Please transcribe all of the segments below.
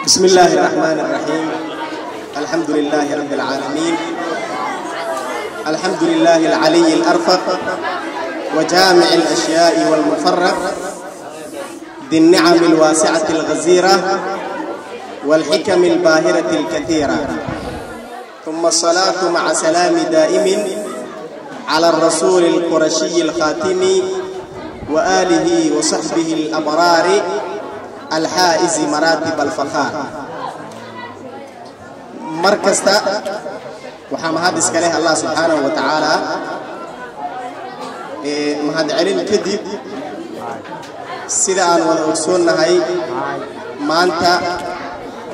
بسم الله الرحمن الرحيم. الحمد لله رب العالمين. الحمد لله العلي الأرفق وجامع الأشياء والمفرق ذي النعم الواسعة الغزيرة والحكم الباهرة الكثيرة. ثم الصلاة مع سلام دائم على الرسول القرشي الخاتم وآله وصحبه الأبرار الحائز مراتب الفخار. مركزتا waxaa mahad iska leh Allah subxaanahu wa tacaala. Mahad celin kadib, sida aan wada ogsoonnahay, maanta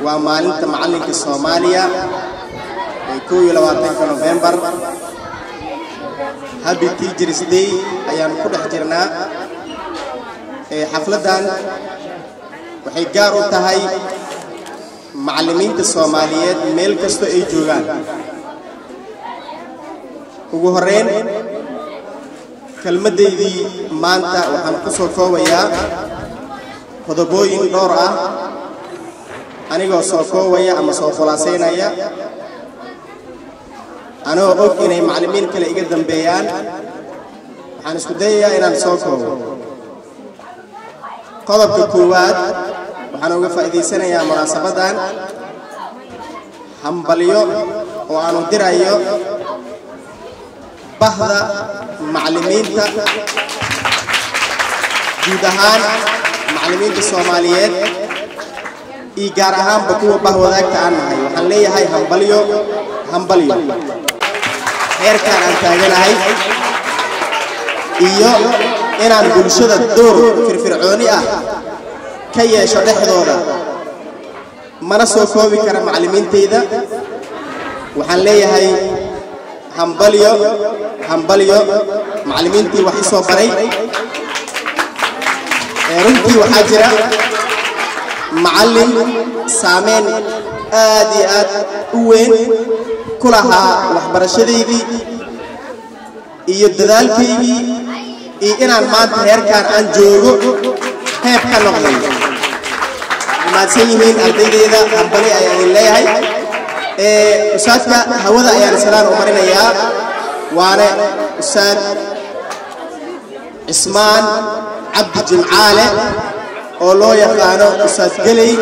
waa maalinta macallinka Soomaaliya ee 21-ka November. Happy Teachers Day ayaan ku dhex jirnaa. Xafladdan waxay gaar u tahay macallimiinta Soomaaliyeed meel kastoo ay joogaan. Ugu horreyn, kelmaddaydii maanta waxaan ku soo koobayaa qodobooyin dhowr ah, anigoo soo koobaya ama soo khulaasaynaya, anoo og inay macallimiin kale iga dambeeyaan. Waxaan isku dayayaa inaan soo koobo. Qodobka koowaad, waxaan uga faa'iidaysanayaa munaasabaddan hambalyo oo aanu dirayo bahda macallimiinta guud ahaan, macallimiinta Soomaaliyeed iyo gaar ahaanba kuwa bah wadaagta aan nahay. Waxaan leeyahay hambalyo, hambalyo heerkaan aan taaganahay iyo inaan bulshada door firfircooni ah ka yeesho dhexdooda. Mana soo koobi kara macallimiintayda. Waxaan leeyahay hambalyo, hambalyo macallimiintii wax i soo baray. Runtii waxaa jira macallin saameyn aad iyo aad u weyn ku lahaa waxbarashadaydii iyo dadaalkaygii iyo inaan maanta heerkaan aan joogo qeyb ka noqday. Mahadsan yihiin ardaydayda, hambali ayaan idin leeyahay. Ustaadka hawada ayaan salaan u marinayaa, waana Ustaad Cismaan Cabdi Jimcaale oo loo yaqaano Ustaad Geley.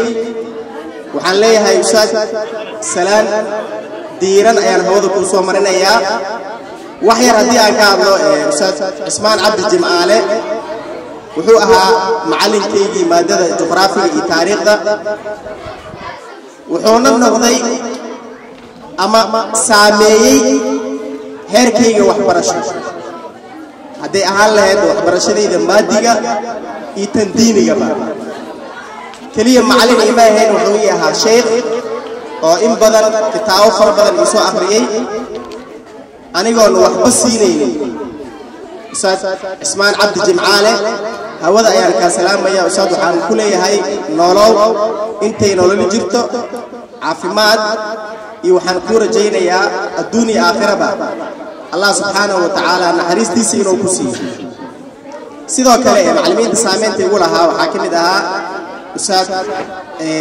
Waxaan leeyahay, ustaad, salaan diiran ayaan hawada kuu soo marinayaa. Wax yar haddii aan ka hadlo, Ustaad Cismaan Cabdi Jimcaale wuxuu ahaa macallinkaygii maadada juqraafiga iyo taariikhda, wuxuuna noqday ama saameeyey heerkayga waxbarasho, hadday ahaan lahayd waxbarashadayda maadiga iyo tan diinigaba. Keliya macallin ima ahayn, wuxuu ii ahaa sheekh oo in badan kitaabo fara badan ii soo akhriyey anigoon waxba siinaynin. Ustaad Cismaan Cabdi Jimcaale, hawada ayaan kaa salaamaya. Ustaad, waxaan ku leeyahay noolow intay nololi jirto, caafimaad iyo waxaan kuu rajaynayaa adduun iyo aakhiraba Allah subxaanahu wa tacaala naxariistiisa inuu ku siiyo. Sidoo kale ee macallimiinta saameynta igu lahaa waxaa ka mid ahaa Ustaad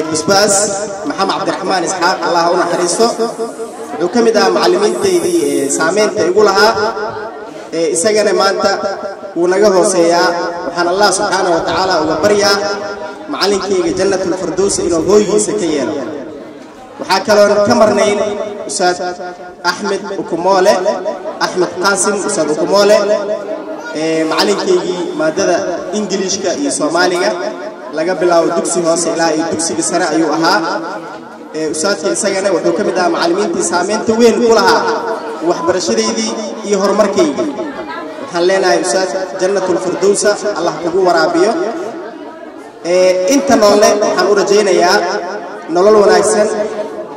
Basbaas Maxamed Cabdiraxmaan Isxaaq, Allah u naxariisto. Wuxuu ka mid ahaa macallimiintaydii saameynta igu lahaa. Isagana maanta wuu naga hooseeyaa. Waxaan Allah subxaanahu wa tacaala uga baryaa macallinkayga Jannatulfardows inuu hooygiisa ka yeelo. Waxaa kaloon ka marnayn Ustaad Axmed Ukumoole, Axmed Qaasim, Ustaad Ukumoole, macallinkaygii maadada Ingiliishka iyo Soomaaliga laga bilaabo dugsi hoose ilaa iyo dugsiga sare ayuu ahaa ustaadka. Isagana wuxuu ka mid ahaa macallimiintii saameynta weyn ku lahaa waxbarashadaydii iyo horumarkaygii. Waxaan leenahay, ustaad, Jannatulfirdowsa Allah kugu waraabiyo. Inta noolle waxaan u rajaynayaa nolol wanaagsan,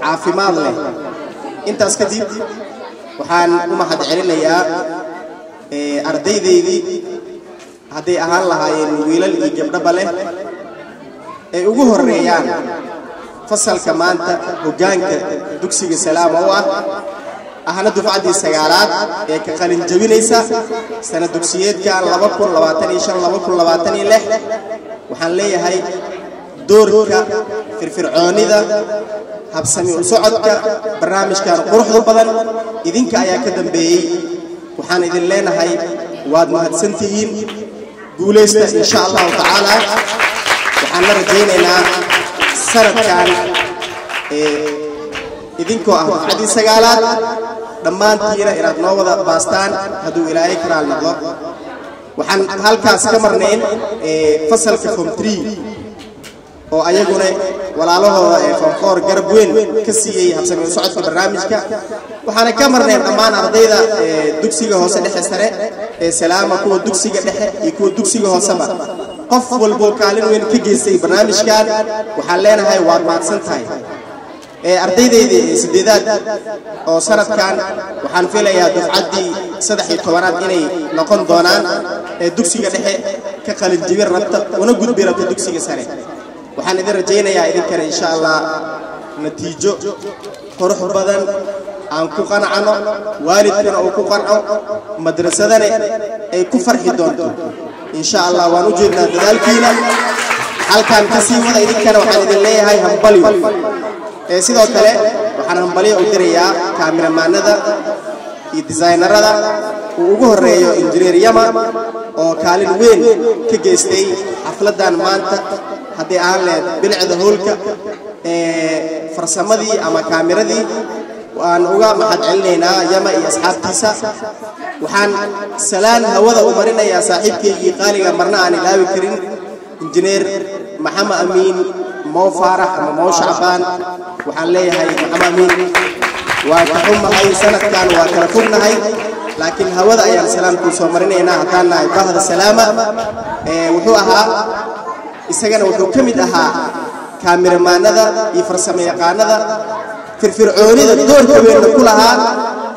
caafimaad leh. Intaas kadib, waxaan u mahad celinayaa ardaydaydii, hadday ahaan lahaayeen wiilal iyo gabdhaba leh, ay ugu horreeyaan fasalka maanta hoggaanka dugsiga Salaama u ah, ahna dufcaddii sagaalaad ee ka qalin jabinaysa sana dugsiyeedkan 2025 2026. Waxaan leeyahay Doorka firfircoonida habsami u socodka barnaamijkan quruxda badan idinka ayaa ka dambeeyey. Waxaan idin leenahay waad mahadsantihiin, guulaysta insha Allahu tacaala. Waxaan la rajaynaynaa sanadkan idinkoo ah dufcadii 9aad dhammaantiina inaad noo wada baastaan hadduu Ilaahay karaal noqdo. Waxaan halkaas ka marnayn fasalka form 3 oo ayaguna walaalahooda ee form 4 garab weyn ka siiyey habsami u socodka barnaamijka. Waxaana ka marnayn dhammaan ardayda dugsiga hoose dhexe sare ee Salaama, kuwa dugsiga dhexe iyo kuwa dugsiga hooseba, qof walboo kaalin weyn ka geystay barnaamijkan waxaan leenahay waad mahadsan tahay. Ardaydayda 8aad oo sanadkan waxaan filayaa dufcaddii 13aad inay noqon doonaan ee dugsiga dhexe ka qalinjibin rabta una gudbi rabta dugsiga sare, waxaan idin rajaynayaa idinkana insha Allah natiijo qurux badan aan ku qancano, waalidkana uu ku qanco, madrasadana ay ku farxi doonto insha Allah. Waan u jeednaa dadaalkiina, halkaan ka sii wada. Idinkana waxaan idin leeyahay hambalyo. Sidoo kale waxaan hambalyo u dirayaa kaamiramaanada iyo designarada uu ugu horeeyo injineer Yama oo kaalin weyn ka geystay xafladdan maanta, haddii aan leed bilicda hoolka, farsamadii ama kaamiradii. Waan uga mahad celinaynaa Yama iyo asxaabtiisa. Waxaan salaan hawada u marinayaa saaxiibkaygii qaaliga, marna aan ilaawi karin, injineer Maxamed Amiin Moo Faarax ama Moo Shacbaan. Waxaan leeyahay Maxamed Amiin, waa ka xumahay sanadkan waa kala fognahay, laakiin hawada ayaan salaan kuu soo marinaynaa haddaan nahay bahda Salaama. Wuxuu ahaa isagana wuxuu ka mid ahaa kaamiramaanada iyo farsamo yaqaanada firfircoonida doorka weynna ku lahaa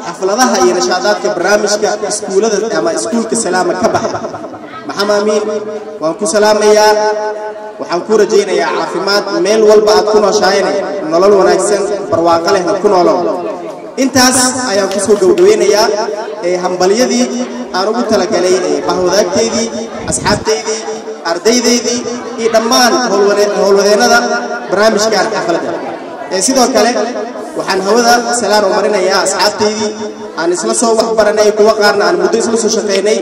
xafladaha iyo nashaadaadka barnaamijka iskuulada ama iskuulka Salaama ka baxa. Maxamed Amiin, waan ku salaamayaa, waxaan ku rajaynayaa caafimaad, meel walba aad ku nooshahayna nolol wanaagsan barwaaqo lehna ku noolow. Intaas ayaan kusoo gabagabeynayaa hambalyadii aan ugu talagalay bahwadaagteydii, asxaabteydii, ardaydeydii iyo dhammaan howlwadeennada barnaamijkan xafladda. Sidoo kale waxaan hawada salaan u marinayaa asxaabteydii aan isla soo wax baranay, kuwa qaarna aan muddo isla soo shaqaynay,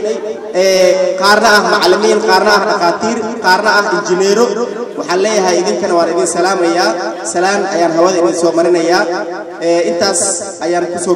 qaarna ah macallimiin, qaarna ah dhaqaatiir, qaarna ah injineero. Waxaan leeyahay idinkana waan idin salaamayaa, salaan ayaan hawada idin soo marinayaa. Intaas ayaan kusoo